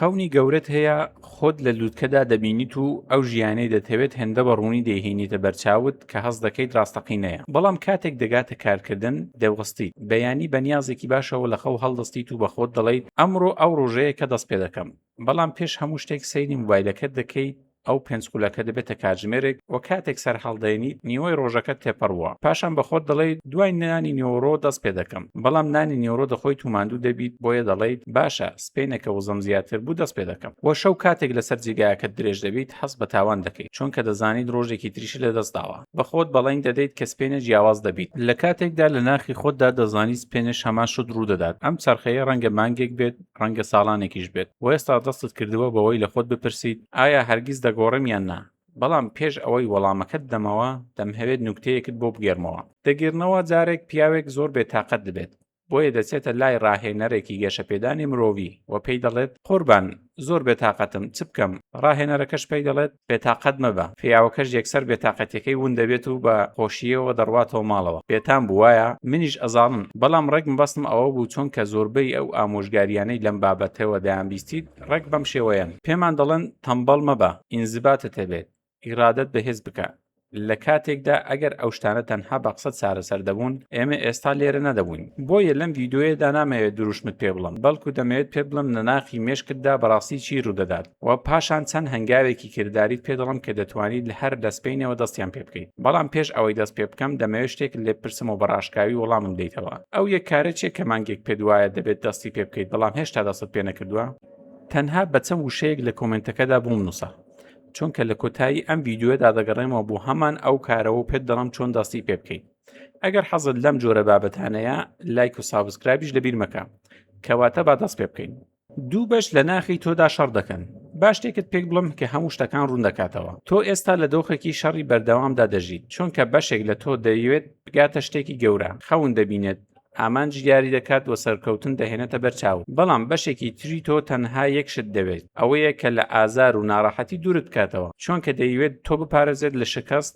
خەونی گەورەت هەیە، خۆت لە لوتکەدا دەبینیت و ئەو ژیانەی دەتەوێت هێندە بە ڕوونی دەیهێنیتە بەرچاوت کە هەست دەکەیت ڕاستەقینەیە. بەڵام کاتێک دەگاتە کارکردن، دەوەستیت. بەیانی بە نیازێکی باشەوە لە خەو هەڵدەستیت و بە خۆت دەڵێیت ئەمڕۆ ئەو ڕۆژەیە کە دەست پێدەکەم. بەڵام پێش هەموو شتێک سەیری مۆبایلەکەت دەکەیت، ئەو پێنج خولەکە دەبێتە کاتژمێرێک و کاتێک سەرهەڵدێنیت نیوەی ڕۆژەکەت تێپەڕبووە. پاشان بە خۆت دەڵێیت دوای نانی نیوەڕۆ دەست پێدەکەم. بەڵام نانی نیوەڕۆ دەخۆیت و ماندوو دەبیت بۆیە دەڵێیت باشە سپەینێ کە وزەم زیاتر بوو دەست پێدەکەم. وە شەو کاتێک لەسەر جێگایەکەت درێژ دەبیت هەست بە تاوان دەکەیت چونکە دەزانیت ڕۆژێکی تریشت لەدەست داوە. بە خۆت بەڵین دەدەیت کە سپەینێ جیاواز دەبیت. لە کاتێکدا لە ناخی خۆتدا دەزانیت سپەینێش هەمان شت ڕوودەدات. ئەم چەرخەیە ڕەنگە مانگێک بێت، ڕەنگە ساڵانێکیش بێت و ئێستا دەستت کردووە بەوەی لە خۆت بپرسیت ئایا هەرگیز دەگۆڕم یان نا؟ بەڵام پێش ئەوەی وەڵامەکەت بدەمەوە دەمهەوێت نوکتەیەکت بۆ بگێڕمەوە. دەگێڕنەوە جارێک پیاوێک زۆر بێتاقەت دەبێت بۆیە دەچێتە لای ڕاهێنەرێکی گەشەپێدانی مرۆڤی و پێی دەڵێت قوربان زۆر بێتاقەتم چ بکەم؟ ڕاهێنەرەکەش پێی دەڵێت بێتاقەت مەبە، پیاوەکەش یەکسەر بێتاقەتیەکەی ون دەبێت و بە خۆشییەوە دەڕواتەوە ماڵەوە. بێتام بوو وایە؟ منیش ئەزانم، بەڵام ڕێک مەبەستم ئەوە بوو چۆنکە زۆربەی ئەو ئامۆژگاریانەی لەم بابەتەوە دەیانبیستیت ڕێک بەم شێوەیەن، پێمان دەڵێن تەمبەڵ مەبە، ئینزباتت هەبێت، ئیرادەت بەهێز بکە، لە کاتێکدا ئەگەر ئەو شتانە تەنها بە قسە چارەسەر دەبوون ئێمە ئێستا لێرە نەدەبووین. بۆیە لەم ڤیدیۆیەدا نامەوێت دروشمت پێ بڵێم بەڵکو دەمەوێت پێت بڵێم لە ناخی مێشکتدا بەڕاستی چی ڕوودەدات و پاشان چەند هەنگاوێکی کرداریت پێ دەڵێم کە دەتوانیت هەر لە سبەینێوە دەستیان پێ بکەیت. بەڵام پێش ئەوەی دەست پێ بکەم دەمەوێت شتێکت لێ بپرسم و بە ڕاشکاوی وەڵامم بدەیتەوە. ئەو یەک کارە چیە کە مانگێک پێت وایە دەبێت دەستی پێ بکەیت بەڵام هێشتا دەستت پێ نەکردووە؟ تەنها بە چەند وشەیەک لە کۆمێنتەکەدا بۆم نووسە. چونکە لە کۆتایی ئەم ڤیدیۆیەدا دەگەڕێمەوە بۆ هەمان ئەو کارەوە و پێت دەڵێم چۆن دەستی پێ بکەیت. ئەگەر حەزت لەم جۆرە بابەتانەیە لایک و subscribe یش لەبیر مەکە. کەواتە با دەست پێ بکەین. دوو بەش لە ناخی تۆدا شەڕ دەکەن. با شتێکت پێک بڵێم کە هەموو شتەکان ڕوون دەکاتەوە. تۆ ئێستا لە دۆخێکی شەڕی بەردەوامدا دەژیت، چونکە بەشێک لە تۆ دەیەوێت بگاتە شتێکی گەورە، خەون دەبینێت، ئامانج دیاری دەکات و سەرکەوتن دەهێنێتە بەر چاوت، بەڵام بەشێکی تری تۆ تەنها یەک شت دەوێت، ئەوەیە کە لە ئازار و ناڕەحەتی دوورت بکاتەوە، چۆنکە دەیەوێت تۆ بپارێزێت لە شکست،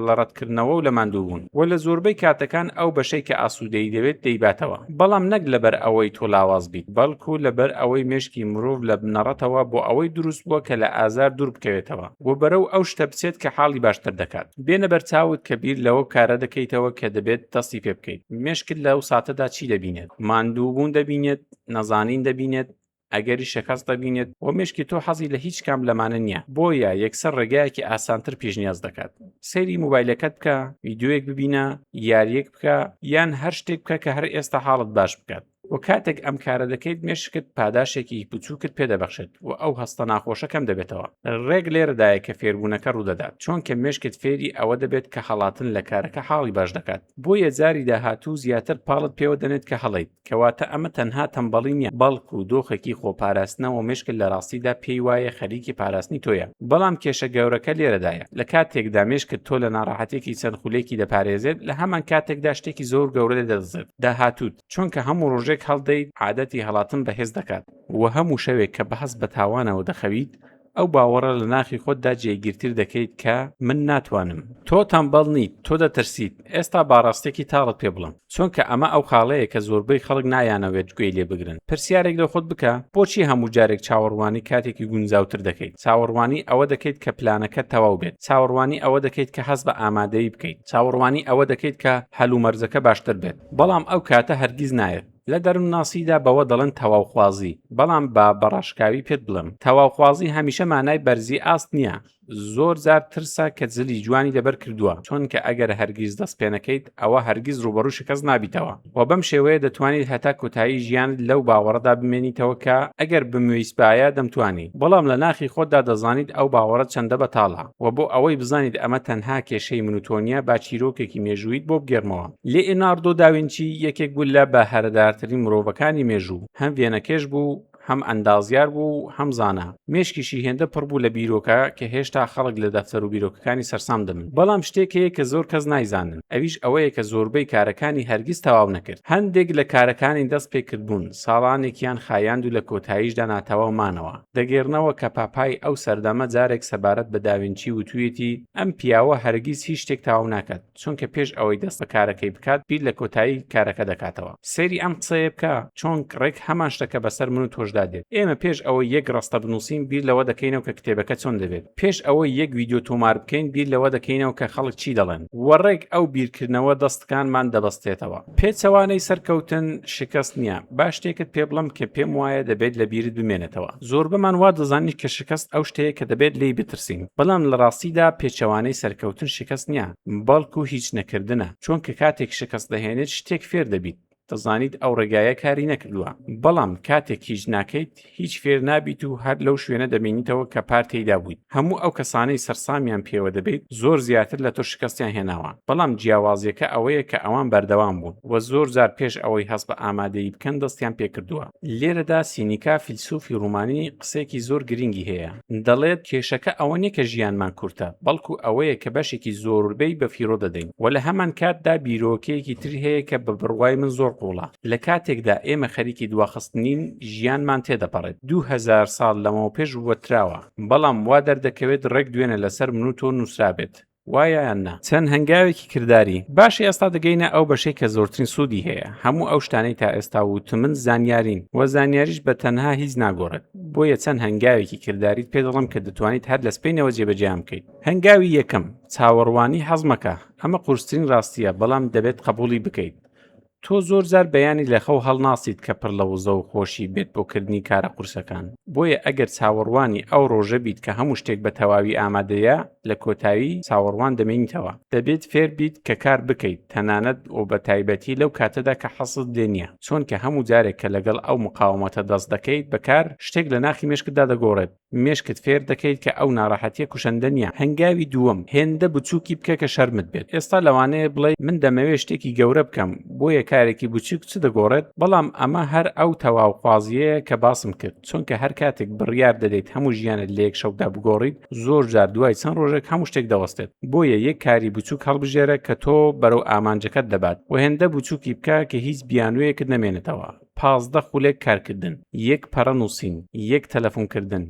لە ڕەتکردنەوە و لە ماندووبوون، وە لە زۆربەی کاتەکان ئەو بەشەی کە ئاسوودەیی دەوێت دەیباتەوە، بەڵام نەک لەبەر ئەوەی تۆ لاواز بیت، بەڵکو لەبەر ئەوەی مێشکی مرۆڤ لە بنەڕەتەوە بۆ ئەوەی دروست بووە کە لە ئازار دوور بکەوێتەوە و بەرەو ئەو شتە بچێت کە حاڵی باشتر دەکات. بێنە بەرچاوت کە بیر لەوە کارە دەکەیتەوە کە دەبێت دەستی پێ بکەیت، مێشکت لەو ساتەدا چی دەبینێت؟ ماندووبوون دەبینێت، نەزانین دەبینێت، ئەگەری شکست دەبینێت و مێشکی تۆ حەزی لە هیچ کام لەمانە نییە، بۆیە یەکسەر ڕێگایەکی ئاسانتر پێشنیاز دەکات. سەیری مۆبایلەکەت بکە، ڤیدیۆیەک ببینە، یارییەک بکە، یان هەر شتێک بکە کە هەر ئێستا حاڵت باش بکات. و کاتێک ئەم کارە دەکەیت مێشکت پاداشێکی بچووکت پێدەبەخشێت و ئەو هەستە ناخۆشە کەم دەبێتەوە. ڕێک لێرەدایە کە فێربوونەکە ڕوودەدات، چۆنکە مێشکت فێری ئەوە دەبێت کە هەڵاتن لە کارەکە حاڵی باش دەکات، بۆیە جاری داهاتوو زیاتر پاڵت پێوە دەنێت کە هەڵەیت. کەواتە ئەمە تەنها تەمبەڵی نییە، بەڵکو دۆخێکی خۆپاراستنە و مێشکت لە ڕاستیدا پێی وایە خەریکی پاراستنی تۆیە. بەڵام کێشە گەورەکە لێرەدایە، لە کاتێکدا مێشکت تۆ لە ناڕەحەتیەکی چەند خولێکی دەپارێزێت، لە هەمان کاتێکدا شتێکی زۆر گەورە لێدەدزێت، داهاتووت. چونکە هەموو ڕۆژێک هەڵدەیت عادەتی هەڵاتن بەهێز دەکات. وە هەموو شەوێک کە بە هەست بە تاوانەوە دەخەویت، ئەو باوەڕە لە ناخی خۆتدا جێگیرتر دەکەیت کە من ناتوانم. تۆ تەمبەڵ نیت، تۆ دەترسیت. ئێستا با ڕاستیەکی تاڵت پێ بڵێم، چونکە ئەمە ئەو خاڵەیە کە زۆربەی خەڵک نایانەوێت گوێی لێ بگرن. پرسیارێک لە خۆت بکە، بۆچی هەموو جارێک چاوەڕوانی کاتێکی گونجاوتر دەکەیت؟ چاوەڕوانی ئەوە دەکەیت کە پلانەکەت تەواو بێت. چاوەڕوانی ئەوە دەکەیت کە هەست بە ئامادەیی بکەیت. چاوەڕوانی ئەوە دەکەیت کە هەلومەرجەکە باشتر بێت. بەڵام ئەو کاتە هەرگیز نایەت. لە دەروونناسیدا بەوە دەڵێن تەواوخوازی، بەڵام با بە ڕاشکاوی پێت بڵێم، تەواوخوازی هەمیشە مانای بەرزی ئاست نییە، زۆر جار ترسە کە جلی جوانی لەبەر کردووە، چونکە ئەگەر هەرگیز دەست پێنەکەیت ئەوە هەرگیز ڕووبەڕووی شکست نابیتەوە و بەم شێوەیە دەتوانیت هەتا کۆتایی ژیانت لەو باوەڕەدا بمێنیتەوە کە ئەگەر بمویستبایە دەمتوانی، بەڵام لە ناخی خۆتدا دەزانیت ئەو باوەڕە چەندە بەتاڵە. وە بۆ ئەوەی بزانیت ئەمە تەنها کێشەی من و تۆ نییە با چیرۆکێکی مێژوویت بۆ بگێڕمەوە. لێئناردۆ داوینچی یەکێک بوو لە بەهرەدارترین مرۆڤەکانی مێژوو، هەم وێنەکێش بوو، هەم ئەندازیار بوو و هەم زانا. مێشکیشی هێندە پڕ بوو لە بیرۆکە کە هێشتا خەڵک لە دەفتەر و بیرۆکەکانی سەرسام دەبن. بەڵام شتێک هەیە کە زۆر کەس نایزانن، ئەویش ئەوەیە کە زۆربەی کارەکانی هەرگیز تەواو نەکرد. هەندێک لە کارەکانی دەست پێکردبوون، ساڵانێکیان خایاند و لە کۆتاییشدا ناتەواو مانەوە. دەگێڕنەوە کە پاپای ئەو سەردەمە جارێک سەبارەت بە داوینچی وتوویەتی، ئەم پیاوە هەرگیز هیچ شتێک تەواو ناکات، چونکە پێش ئەوەی دەست بە کارەکەی بکات بیر لە کۆتایی کارەکە دەکاتەوە. سەیری ئەم قسەیە بکە چۆن ڕێک هەمان شتە کە بەسەر من و تۆشدا. تۆشدا دێت. ئێمە پێش ئەوەی یەک ڕستە بنووسین بیر لەوە دەکەینەوە کە کتێبەکە چۆن دەبێت. پێش ئەوەی یەک ڤیدیۆ تۆمار بکەین بیر لەوە دەکەینەوە کە خەڵک چی دەڵێن. وە ڕێک ئەو بیرکردنەوە دەستکانمان دەبەستێتەوە. پێچەوانەی سەرکەوتن شکست نییە. با شتێکت پێ بڵێم کە پێم وایە دەبێت لە بیرت بمێنێتەوە. زۆربەمان وا دەزانین کە شکست ئەو شتەیە کە دەبێت لێی بترسین. بەڵام لە ڕاستیدا پێچەوانەی سەرکەوتن شکست نییە، بەڵکو هیچ نەکردنە. چۆنکە کاتێک شکست دەهێنیت شتێک فێر دەبیت. دەزانیت ئەو ڕێگایە کاری نەکردووە. بەڵام کاتێک هیچ ناکەیت هیچ فێر نابیت و هەر لەو شوێنە دەمێنیتەوە کە پار تێیدا بوویت. هەموو ئەو کەسانەی سەرسامیان پێوە دەبیت زۆر زیاتر لە تۆ شکستیان هێناوە، بەڵام جیاوازییەکە ئەوەیە کە ئەوان بەردەوام بوون و زۆر جار پێش ئەوەی هەست بە ئامادەیی بکەن دەستیان پێکردووە. لێرەدا سینیکا فیلسوفی ڕۆمانی قسەیەکی زۆر گرنگی هەیە، دەڵێت، کێشەکە ئەوە نییە کە ژیانمان کورتە، بەڵکو ئەوەیە کە بەشێکی زۆربەی بە فیڕۆ دەدەین. وە لە هەمانکاتدا بیرۆکەیەکی تری هەیە کە بە بڕوای من زۆر قوڵە، لە کاتێکدا ئێمە خەریکی دواخستنین ژیانمان تێدەپەڕێت. 2000 ساڵ لەمەوپێش وتراوە، بەڵام وا دەردەکەوێت ڕێک دوێنێ لەسەر من و تۆ نووسرابێت. وایە یان نا؟ چەند هەنگاوێکی کرداری. باشە ئێستا دەگەینە ئەو بەشەی کە زۆرترین سوودی هەیە، هەموو ئەو شتانەی تا ئێستا وتمن زانیارین و زانیاریش بە تەنها هیچ ناگۆڕێت، بۆیە چەند هەنگاوێکی کرداریت پێ دەڵێم کە دەتوانیت هەر لە سبەینەوە جێبەجێیان بکەیت. هەنگاوی یەکەم، چاوەڕوانی حەز مەکە، ئەمە قورسترین ڕاستییە بەڵام دەبێت قبوڵی بکەیت. تۆ زۆر جار بەیانی لە خەو هەڵناسیت کە پڕ لە وزە و خۆشی بێت بۆ کردنی کارە قورسەکان، بۆیە ئەگەر چاوەڕوانی ئەو ڕۆژە بیت کە هەموو شتێک بە تەواوی ئامادەیە، لە کۆتایی چاوەڕوان دەمێنیتەوە. دەبێت فێر بیت کە کار بکەیت، تەنانەت و بە تایبەتی لەو کاتەدا کە حەزت لێ نییە، چۆنکە هەموو جارێک کە لەگەڵ ئەو مقاوەمەتە دەست دەکەیت بە کار، شتێک لە ناخی مێشکتدا دەگۆڕێت. مێشکت فێر دەکەیت کە ئەو ناڕەحەتیە کوشەندە نیە. هەنگاوی دووەم، هێندە بچوکی بکە کە شەرمت بێت. ئێستا لەوانەیە بڵێیت من دەمەوێت شتێکی گەورە بکەم، بۆیە کارێکی بچوک چ دەگۆڕێت؟ بەڵام ئەمە هەر ئەو تەواوخوازیەیە کە باسم کرد، چونکە هەر کاتێک بڕیار دەدەیت هەموو ژیانت لە یەک شەودا بگۆڕیت، زۆر جار دوای چەند ڕۆژێک هەموو شتێک دەوەستێت. بۆیە یەک کاری بچوک هەڵبژێرە کە تۆ بەرەو ئامانجەکەت دەبات و هێندە بچوکی بکە کە هیچ بیانوویەکت نەمێنێتەوە. 15 خولەک کارکردن، یەک پەڕە نووسین، یەک تەلەفونکردن،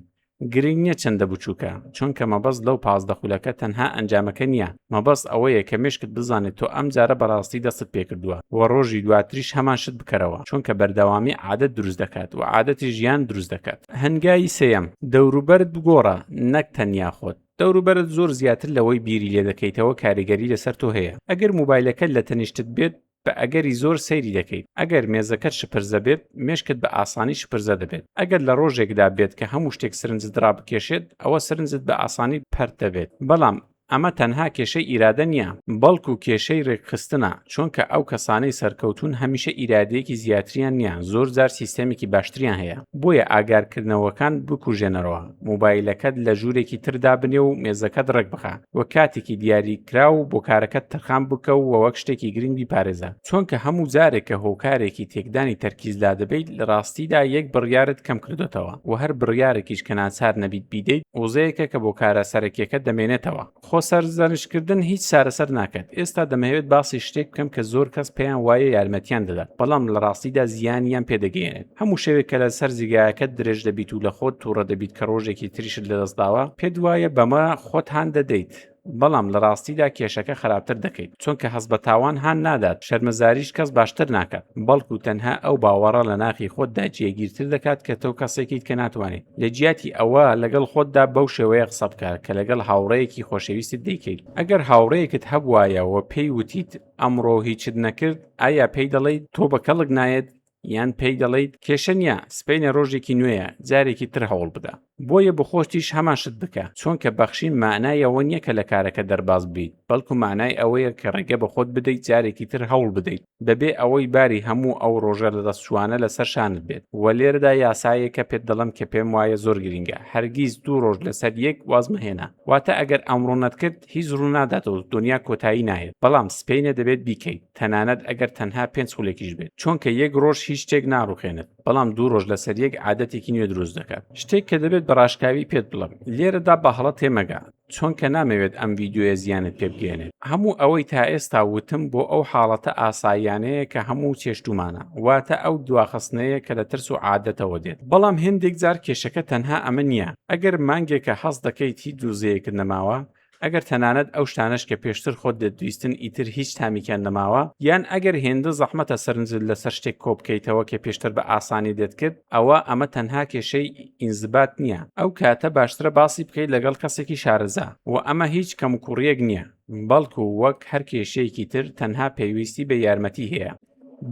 گرنگ نییە چەندە بچووکە، چونکە مەبەست لەو 15 خولەکە تەنها ئەنجامەکە نییە، مەبەست ئەوەیە کە مێشکت بزانێت تۆ ئەمجارە بەڕاستی دەستت پێکردووە و ڕۆژی دواتریش هەمان شت بکەرەوە، چونکە بەردەوامی عادەت دروست دەکات و عادەتیش ژیان دروست دەکات. هەنگاوی سێیەم، دەوروبەرت بگۆڕە نەک تەنیا خۆت. دەوروبەرت زۆر زیاتر لەوەی بیری لێدەکەیتەوە کاریگەری لەسەر تۆ هەیە. ئەگەر مۆبایلەکەت لە تەنیشتت بێت بە ئەگەری زۆر سەیری دەکەیت. ئەگەر مێزەکەت شپرزە بێت، مێشکت بە ئاسانی شپرزە دەبێت. ئەگەر لە ڕۆژێکدا بێت کە هەموو شتێک سرنجت ڕابکێشێت، ئەوە سرنجت بە ئاسانی پەرت دەبێت. بەڵام ئەمە تەنها کێشەی ئیرادە نییە، بەڵکو کێشەی ڕێکخستنە، چونکە ئەو کەسانەی سەرکەوتوون هەمیشە ئیرادەیەکی زیاتریان نییە، زۆرجار سیستەمێکی باشتریان هەیە. بۆیە ئاگارکردنەوەکان بکوژێنەرەوە. مۆبایلەکەت لە ژوورێکی تر دابنێ و مێزەکەت ڕێکبخە و کاتێکی دیاریکراو بۆ کارەکەت تەرخان بکە و وەک شتێکی گرنگ بیپارێزە، چۆنکە هەموو جارێک کە هۆکارێکی تێکدانی تەرکیز لادەبەیت لە ڕاستیدا یەک بڕیارت کەم کردۆتەوە و هەر بڕیارێکیش کە ناچار نەبیت بیدەیت وزەیەکە کە بۆ کارە سەرەکیەکەت دەمێنێتەوە. خۆ سەرزەنشتکردن هیچ چارەسەر ناکات، ئێستا دەمەوێت باسی شتێک بکەم کە زۆر کەس پێیان وایە یارمەتیان دەدات، بەڵام لە ڕاستیدا زیانیان پێدەگەیەنێت. هەموو شەوێک کە لەسەر جێگایەکەت درێژ دەبیت و لە خۆت توڕە دەبیت کە ڕۆژێکی تریشت لەدەست داوە، پێت وایە بەمە خۆت هان دەدەیت، بەڵام لە ڕاستیدا کێشەکە خراپتر دەکەیت، چونکە هەست بە تاوان هان نادات، شەرمەزاریش کەس باشتر ناکات، بەڵکو تەنها ئەو باوەڕە لە ناخی خۆتدا جێگیرتر دەکات کە تۆ کەسێکیت کە ناتوانیت لە جیاتی ئەوە لەگەڵ خۆتدا بەو شێوەیە قسە بکە کە لەگەڵ هاوڕێیەکی خۆشەویستت دەیکەیت. ئەگەر هاوڕێیەکت هەبوایە و پێی وتیت ئەمڕۆ هیچت نەکرد، ئایا پێی دەڵێیت تۆ بە کەڵک نایەت یان پێی دەڵێیت کێشە نییە سبەینێ ڕۆژێکی نوێیە جارێکی تر هەوڵ بدە؟ بۆیە بۆخۆشتیش هەمان شت بکە، چۆنکە بەخشین مانای ئەوە نییە کە لە کارەکە دەرباز ببیت، بەڵکو مانای ئەوەیە کە ڕێگە بە خۆت بدەیت جارێکی تر هەوڵ بدەیت بەبێ ئەوەی باری هەموو ئەو ڕۆژە لەدەستچووانە لەسەر شانت بێت. وە لێرەدا یاسایەکە پێت دەڵێم کە پێم وایە زۆر گرینگە، هەرگیز دوو ڕۆژ لەسەر یەک واز مەهێنە. واتە ئەگەر ئەمڕۆ نەتکرد هیچ ڕوونادات و دونیا کۆتایی نایەت، بەڵام سبەینێ دەبێت بیکەیت، تەنانەت ئەگەر تەنها پێنج خولەکیش بێت، چۆنکە یەک ڕۆژ هیچ شتێک ناڕوخێنێت، بەڵام دوو ڕۆژ لەسەر یەک عادەتێکی نوێ دروست دەکات. شتێک کە دەبێت بە ڕاشکاوی پێت بڵێم، لێرەدا بە هەڵە تێمەگە، چۆنکە نامەوێت ئەم ڤیدیۆیە زیانت پێ بگەیەنێت. هەموو ئەوەی تا ئێستا وتم بۆ ئەو حاڵەتە ئاساییانەیە کە هەموو چێشتوومانە، واتە ئەو دواخستنەیە کە لە ترس و عادەتەوە دێت. بەڵام هێندێک جار کێشەکە تەنها ئەمە نییە. ئەگەر مانگێکە هەست دەکەیت هیچ وزەیەکت نەماوە، ئەگەر تەنانەت ئەو شتانەش کە پێشتر خۆت دەتویستن ئیتر هیچ تامیکیان نەماوە، یان ئەگەر هێندە زەحمەتە سەرنجت لەسەر شتێک کۆبکەیتەوە کە پێشتر بە ئاسانی دەتکرد، ئەوا ئەمە تەنها کێشەی ئینزبات نییە، ئەو کاتە باشترە باسی بکەیت لەگەڵ کەسێکی شارەزا، وە ئەمە هیچ کەموکوڕییەک نییە، بەڵکو وەک هەر کێشەیەکی تر تەنها پێویستی بە یارمەتی هەیە.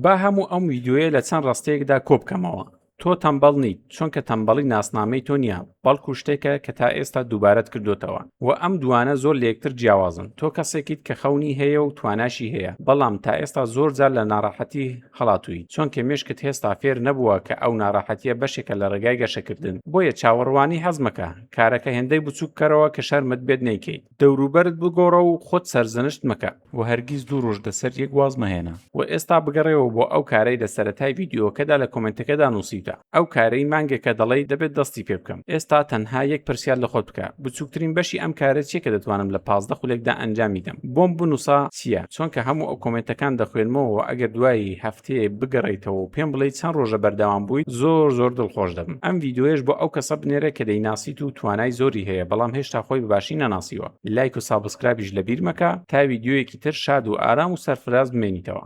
با هەموو ئەم ڤیدیۆیە لە چەند ڕستەیەکدا کۆبکەمەوە. تۆ تەمبەڵ نیت، چونکە تەمبەڵی ناسنامەی تۆ نییە، بەڵکو شتێکە کە تا ئێستا دووبارەت کردۆتەوە. وە ئەم دووانە زۆر لە یەکتر جیاوازن. تۆ کەسێکیت کە خەونی هەیە و تواناشی هەیە، بەڵام تا ئێستا زۆر جار لە ناڕەحەتی هەڵاتووی، چونکە مێشکت هێستا فێر نەبووە کە ئەو ناڕەحەتییە بەشێکە لە ڕێگای گەشەکردن. بۆیە چاوەڕوانی حەز مەکە، کارەکە هێندەی بچووک بکەرەوە کە شەرمت بێت نەیکەیت. دەوروبەرت بگۆڕە و خۆت سەرزەنشت مەکە. وە هەرگیز دوو ڕۆژ لەسەر یەک واز مەهێنە. وە ئێستا بگەڕێوە بۆ ئەو کارەی لە سەرەتای ڤیدیۆکەدا لە کۆمێنتەکەدا نووسیوتە، ئەو کارەی مانگێکە دەڵێی دەبێت دەستی پێ بکەم. ئێستا تەنها یەک پرسیار لە خۆت بکە، بچووکترین بەشی ئەم کارە چیە کە دەتوانم لە 15 خولەکدا ئەنجامی دەم؟ بۆم بنووسە چیە؟ چۆنکە هەموو ئەو کۆمێنتەکان دەخوێنمەوە وە ئەگەر دوای هەفتەیەک بگەڕێیتەوە و پێم بڵێی چەند ڕۆژە بەردەوام بوویت زۆر زۆر دڵخۆش دەبم. ئەم ڤیدیۆیەش بۆ ئەو کەسە بنێرە کە دەیناسیت و توانای زۆری هەیە بەڵام هێشتا خۆی بە باشی نەناسیوە. لایک و subscribe یش لەبیر مەکە تا ڤیدیۆیەکی تر شاد و ئارام و سەرفراز بمێنیتەوە.